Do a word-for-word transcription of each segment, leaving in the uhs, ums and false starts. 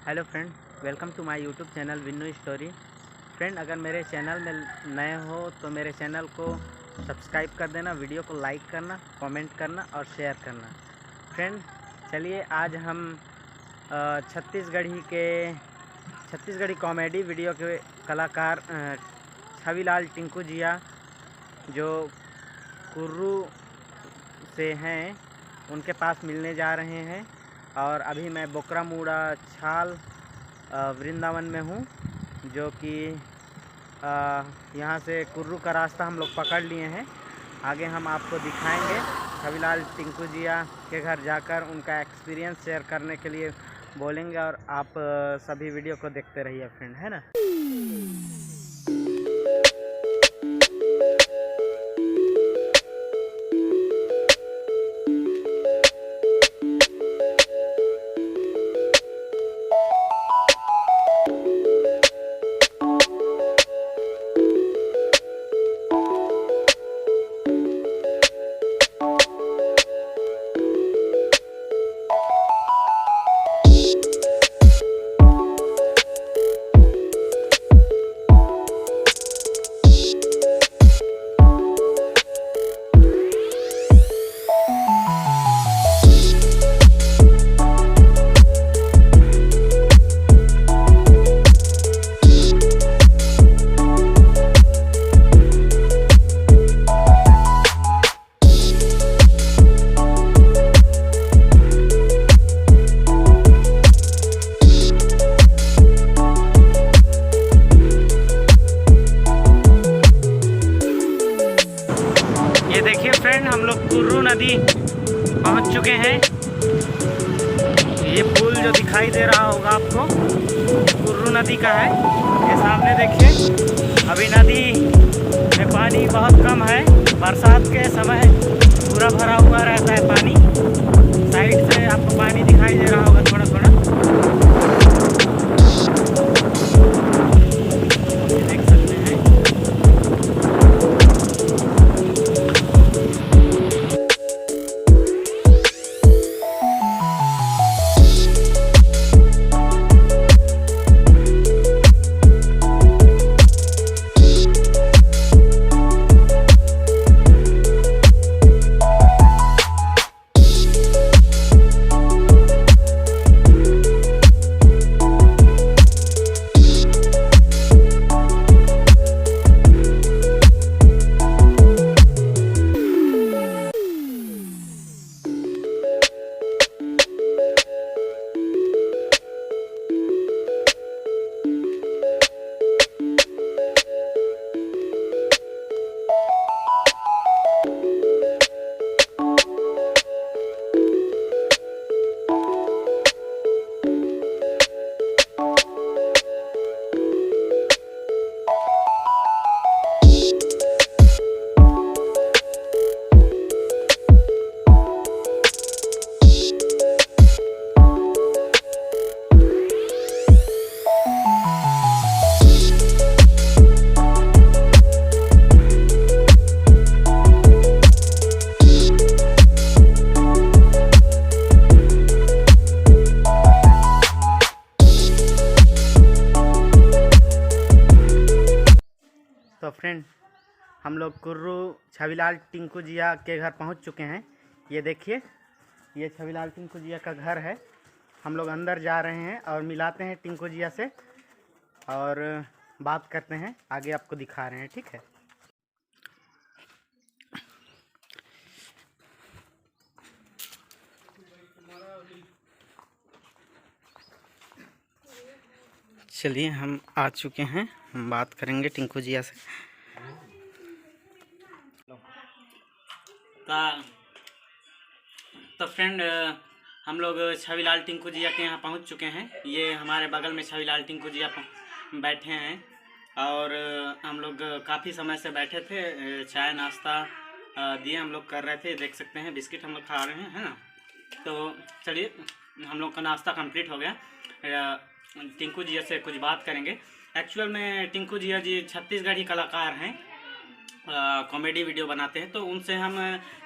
Hello friend, welcome to my YouTube channel Vinnu Story। Friend, अगर मेरे channel में नए हो तो मेरे चैनल को सब्सक्राइब कर देना, वीडियो को लाइक करना, कमेंट करना और शेयर करना। फ्रेंड, चलिए आज हम अ, छत्तीसगढ़ी के छत्तीसगढ़ी कॉमेडी वीडियो के कलाकार अ, छविलाल टिंकू जिया जो कुर्रू से हैं, उनके पास मिलने जा रहे हैं। और अभी मैं बोकरा मूड़ा छाल अ, वृंदावन में हूँ, जो कि अ, यहाँ से कुर्रू का रास्ता हम लोग पकड़ लिए हैं। आगे हम आपको दिखाएंगे छविलाल टिंकू जिया के घर जाकर उनका एक्सपीरियंस शेयर करने के लिए बोलेंगे और आप अ, सभी वीडियो को देखते रहिए फ्रेंड, है ना। ये देखिए फ्रेंड, हम लोग कुर्रू नदी पहुंच चुके हैं। ये पुल जो दिखाई दे रहा होगा आपको, कुर्रू नदी का है। ये सामने देखिए, अभी नदी में पानी बहुत कम है। बरसात के समय पूरा भरा हुआ रहता है पानी। साइड से आपको पानी दिखाई दे रहा होगा थोड़ा थोड़ा, ये देख सकते हैं। तो फ्रेंड, हम लोग कुर्रू छविलाल टिंकू जिया के घर पहुंच चुके हैं। ये देखिए, ये छविलाल टिंकू जिया का घर है। हम लोग अंदर जा रहे हैं और मिलाते हैं टिंकू जिया से और बात करते हैं, आगे आपको दिखा रहे हैं, ठीक है। चलिए, हम आ चुके हैं, हम बात करेंगे टिंकू जिया से। ता, तो फ्रेंड, हम लोग छविलाल टिंकू जिया के यहाँ पहुँच चुके हैं। ये हमारे बगल में छविलाल टिंकू जिया प-, बैठे हैं और हम लोग काफ़ी समय से बैठे थे। चाय नाश्ता दिए हम लोग कर रहे थे, देख सकते हैं बिस्किट हम लोग खा रहे हैं, है ना। तो चलिए, हम लोग का नाश्ता कंप्लीट हो गया। टिंकू जिया से कुछ बात करेंगे। एक्चुअल में टिंकू जिया जी छत्तीसगढ़ी कलाकार हैं। कॉमेडी वीडियो बनाते हैं, तो उनसे हम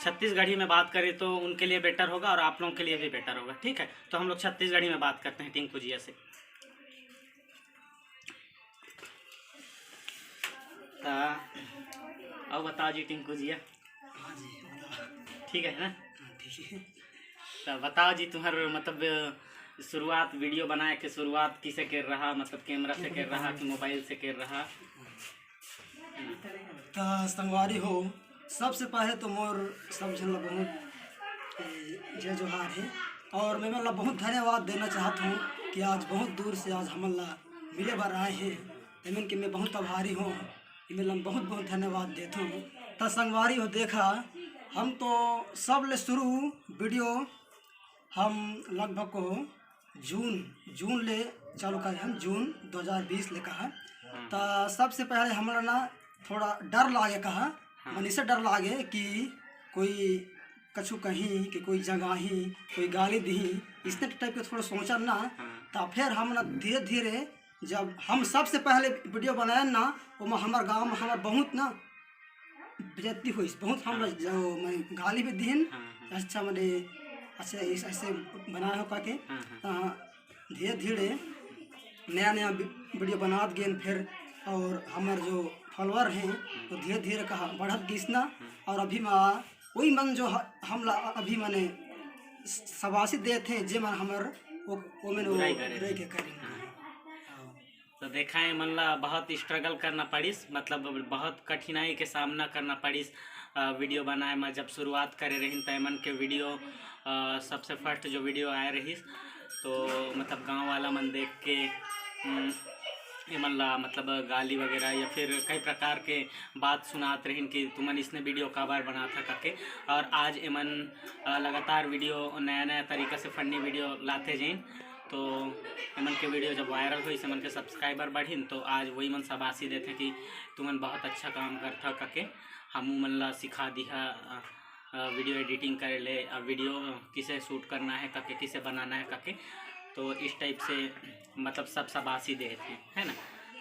छत्तीसगढ़ी में बात करें तो उनके लिए बेटर होगा और आप लोगों के लिए भी बेटर होगा। ठीक है, तो हम लोग छत्तीसगढ़ी में बात करते हैं टिंकू जिया से। ता, अउ बताओ जी टिंकू जिया। हाँ जी, बताओ। ठीक है ना? हाँ, ठीक है। तो बताओ जी, तुम्हार मतलब शुरुआत, वीडियो बनाए के शुरुआत किसे कर रहा, मतलब कैमरा से कर रहा कि मोबाइल से कर रहा? त संगवारी हो, सबसे पहले तो मोर सब झन ला बहुत, ए, जय जोहार हे। और मैं मन ला बहुत धन्यवाद देना चाहत हूँ कि आज बहुत दूर से आज हमन ला मिले बर आए हे। एमन के मैं बहुत आभारी हूँ, एमन ला बहुत बहुत धन्यवाद देत हूँ। त संगवारी हो, देखा, हम तो सब ले शुरू वीडियो हम लगभग को जून, जून ले चालू करे हन, जून दो हज़ार बीस ले कहा। हम्म। त सबसे पहले हमला ना थोड़ा डर लागे कहा, हम्म। मन इसे डर लागे कि कोई कछु कहीं कि कोई जगाही, कोई गाली दिही, इसने टाइप के थोड़ा सोचन ना। हम्म। त फिर हम ना धीरे धीरे, जब हम सबसे पहले वीडियो बनाए ना, ओमा हमर गाँव में हमर बहुत ना बेइज्जती होइस, बहुत हम हाँ। जो मैं गाली भी दिहिन, हाँ, हाँ। अच्छा, मैंने अच्छा ऐसे, ऐसे बनाए हो करके। हाँ, हाँ। त धीरे धीरे नया नया वी-, वीडियो बनात गेन फिर, और हमर जो फॉलोअर हैं, वो धीरे धीरे कहा बढ़त गिस ना। हाँ। और अभी मा वही मन जो ह-, हम ला अभी मने शाबाशी देत हैं, जे मन हमर वो, वो मैंने वो बुराई करे। बुराई के करें। हाँ। हाँ। तो देखा, एमन ला बहुत स्ट्रगल करना पड़िस, मतलब बहुत कठिनाई के सामना करना पड़िस। अ, वीडियो बनाए में जब शुरुआत करे रहिन, त एमन के वीडियो, अ, सबसे फर्स्ट जो वीडियो आए रहिस, तो मतलब गांव वाला मन देख के, उम, एमन ला मतलब गाली वगैरह या फिर कई प्रकार के बात सुनात रहिन कि तुमन इसने वीडियो काबर बनात हा करके। और आज एमन, अ, लगातार वीडियो, नया नया तरीका से फनी वीडियो लाते जइन। तो एमन के वीडियो जब वायरल होइस, एमन के सब्सक्राइबर बढ़िन, तो आज वही मन शाबाशी देथे कि तुमन बहुत अच्छा काम करथा करके, हमू मन ला सिखा दिहा, अ, अ, वीडियो एडिटिंग करे ले, अ, वीडियो किसे शूट करना है करके, किसे बनाना है करके। तो इस टाइप से मतलब सब शाबाशी देथे, है ना।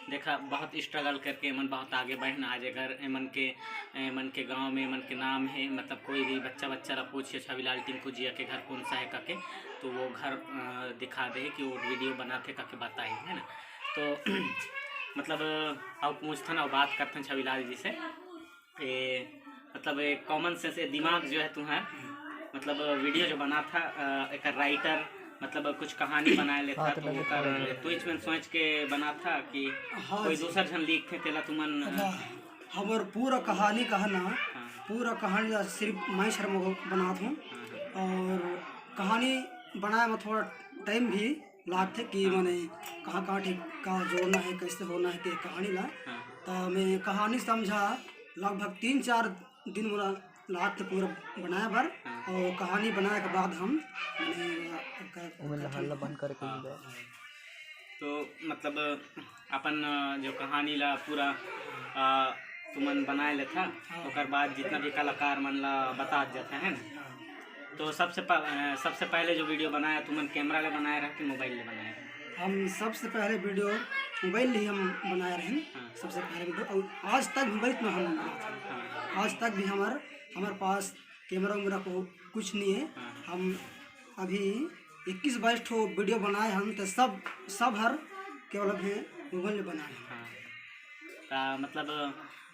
देखा, बहुत स्ट्रगल करके एमन बहुत आगे बढ़िन। आज अगर एमन के, एमन के गांव में एमन के नाम है, मतलब कोई भी बच्चा, बच्चा ला पूछिए छविलाल टिंकू जिया के घर कौन सा है करके, तो वो घर, अ, दिखा दे कि वो वीडियो बनाथे करके बताए, है ना। तो मतलब अउ पूछथन अउ बात करथन छविलाल जी से। ए, मतलब एक कॉमन सेंस, ये दिमाग जो है तुम्हार, मतलब वीडियो जो बनाथा, अ, एकर राइटर, मतलब कुछ कहानी बनाए लेथा, हाँ, तो तो ओकर तुईच मन सोच के बनाथा कि हाँ कोई जी। दूसर झन लिखथे तेला तुमन, अ, हाँ, हमर पूरा कहानी कहा ना, हाँ। पूरा कहानी ला सिर्फ मैं शर्मा बनात हूँ। हाँ, हाँ। और कहानी बनाए में थोड़ा टाइम भी लागथे कि हाँ। माने कहाँ, कहाँ ठीक का जोड़ना है, कैसे होना है के कहानी ला। हाँ। त मैं कहानी समझा लगभग तीन चार दिन मोला लागथे पूरा बनाए बर, हाँ। और कहानी बनाए के बाद हम माने ओकर ओमन ला कथन हल्ला बंद करके हाँ। ही जाए। तो मतलब अपन, अ, जो कहानी ला पूरा, अ, तुमन बनाए लेथा, हाँ। ओकर बाद जितना भी कलाकार मन ला बतात जाथे, है ना? हाँ। तो सबसे प-, अ, सबसे पहले जो वीडियो बनाया तुमन कैमरा ले बनाए रहा कि मोबाइल ले बनाए रहा? हम सबसे पहले वीडियो मोबाइल ले ही हम बनाए रहे। हाँ। सबसे पहले वीडियो, और आज तक मोबाइल में हम बनाते हैं। हाँ। आज तक भी हमार, हमारे पास कैमरा वैमरा को कुछ नहीं है। हाँ। हम अभी इक्कीस बाईस ठो वीडियो बनाए हन, तो सब, सब हर केवल अभी मोबाइल में बनाए हन। हाँ। ता मतलब,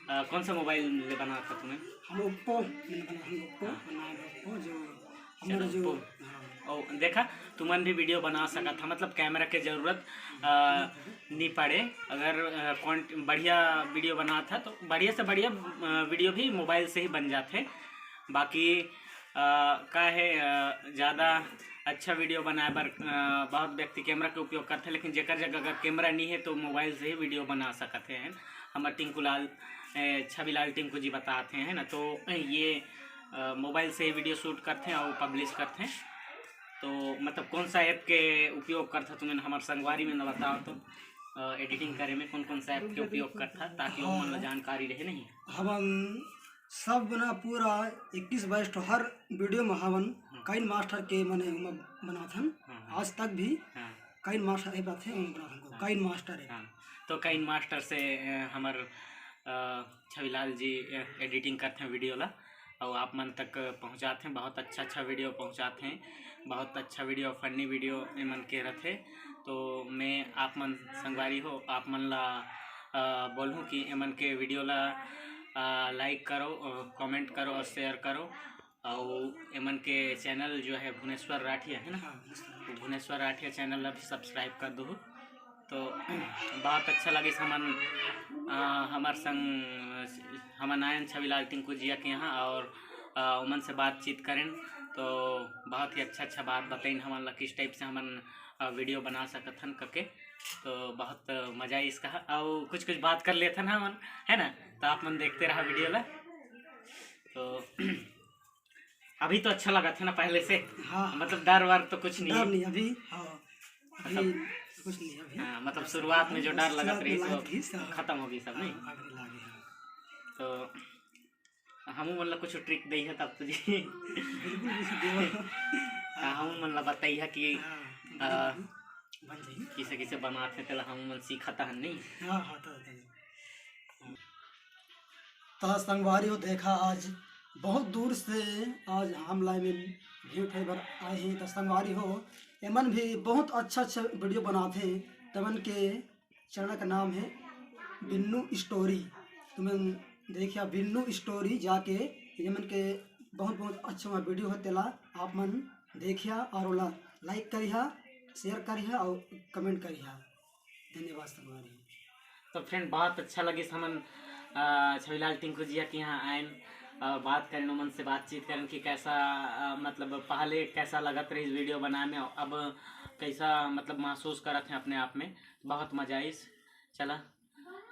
अ, कौन सा मोबाइल ले बना था तुम्हें? हम ओप्पो में बना, हम ओप्पो हाँ। बना, ओप्पो जो अच्छा, हमारा जो ओप्पो। हाँ। ओ, देखा, तुमन भी वीडियो बना सकत हा, मतलब कैमरा के जरूरत, अ, नहीं पड़े। अगर, अ, कॉन्ट-, बढ़िया वीडियो बनात हा तो बढ़िया से बढ़िया, अ, वीडियो भी मोबाइल से ही बन जाथे। बाकी, अ, का है, अ, ज़्यादा अच्छा वीडियो बनाए बर, अ, बहुत व्यक्ति कैमरा के उपयोग करथे, लेकिन जेकर जगह अगर कैमरा नहीं है तो मोबाइल से ही वीडियो बना सकत है। हमर टिंकू लाल, ए, छविलाल टिंकू जी बतात हैं, है ना, तो ये, अ, मोबाइल से ही वीडियो शूट करथे और पब्लिश करथे। तो मतलब कौन सा ऐप के उपयोग करथा तुमन, हमर संगवारी मन बताओ तो, अ, एडिटिंग करे में कौन कौन सा ऐप के उपयोग करथा, ताकि ओमन ला जानकारी रहे नहीं? हमन सब ना पूरा इक्कीस बाईस ठो हर वीडियो में हमन हाँ। काइन मास्टर के मने ओमा बनाथन। हाँ, हाँ। आज तक भी हाँ। काइन मास्टर ऐप आथे, ओमा बनाथन को, हाँ। KineMaster app. हाँ। तो काइन मास्टर से, अ, हमर अ, छविलाल जी ए-, एडिटिंग करथे वीडियो ला, अउ आप मन तक पहुँचाथे। बहुत अच्छा अच्छा वीडियो पहुँचाथे, बहुत अच्छा वीडियो, फनी वीडियो एमन के रथे। तो मैं आप मन संगवारी हो, आप मन ला अ, बोलहूँ कि एमन के वीडियो ला अ, लाइक करो, अ, कमेंट करो और शेयर करो। अउ एमन के चैनल जो है भुवनेश्वर राठिया है ना, हाँ, भुवनेश्वर। तो भुवनेश्वर राठिया चैनल ला भी सब्सक्राइब कर दो। तो बहुत अच्छा लगिस हमन, अ, हमर संग, अ, हमन आयन छविलाल टिंकू जिया के यहाँ और, अ, उमन से बातचीत करेन। तो बहुत ही अच्छा अच्छा बात बताइन हमन ला, किस टाइप से हमन, अ, वीडियो बना सकत हन करके। तो बहुत मजा आइस कहा, अउ कुछ कुछ बात कर लेथन हमन, है ना? तो आप मन देखते रहा वीडियो ला। तो अभी तो अच्छा लगत है ना पहले से? हाँ। मतलब डर वर तो कुछ नहीं डर है? नहीं अभी, हाँ। अभी मतलब कुछ नहीं अभी। हाँ, मतलब शुरुआत में जो डर लगत शुरुआत में रही, लागत वो रही, हाँ। खत्म हो गई सब, नहीं? हाँ, अभी लागे, हाँ। तो हमू मन ला कुछ ट्रिक दइहा तब तो जी। बिल्कुल, बिल्कुल देवा। हाँ, हमू मन ला बताइहा कि, हाँ, अ, बन जाही। किसे किसे बनाथे, तेला हमू मन सीखत हन, नहीं? हाँ, हाँ, तो, तो। त संगवारी हो, देखा, आज बहुत दूर से आज हमला में भेंट होए बर आए हैं। त संगवारी हो, एमन भी बहुत अच्छा अच्छा वीडियो बनाथे। तमन के चैनल का नाम है बिन्नू स्टोरी। तुमन देखिया बिन्नू स्टोरी जाके, एमन के बहुत बहुत अच्छा वीडियो है, तेला आप मन देखिया और ओला लाइक करिहा, शेयर करिहा और कमेंट करिहा। धन्यवाद संगवारी। तो फ्रेंड, बहुत अच्छा लगिस हमन, अ, छविलाल टिंकू जिया के यहाँ आयन, अ, बात करेन, ओमन से बातचीत करेन कि कैसा, अ, मतलब पहले कैसा लगत रहिस वीडियो बनाए में, अब कैसा मतलब महसूस करत हैं अपने आप में। बहुत मजा आइस। चला,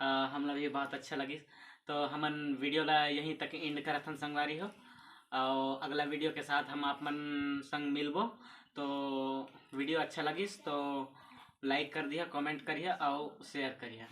अ, हमला भी बहुत अच्छा लगिस। तो हमन वीडियो ला यहीं तक एंड करत हन संगवारी हो, और अगला वीडियो के साथ हम आप मन संग मिलबो। तो वीडियो अच्छा लगिस तो लाइक कर दिया, कमेंट करिया और शेयर करिया।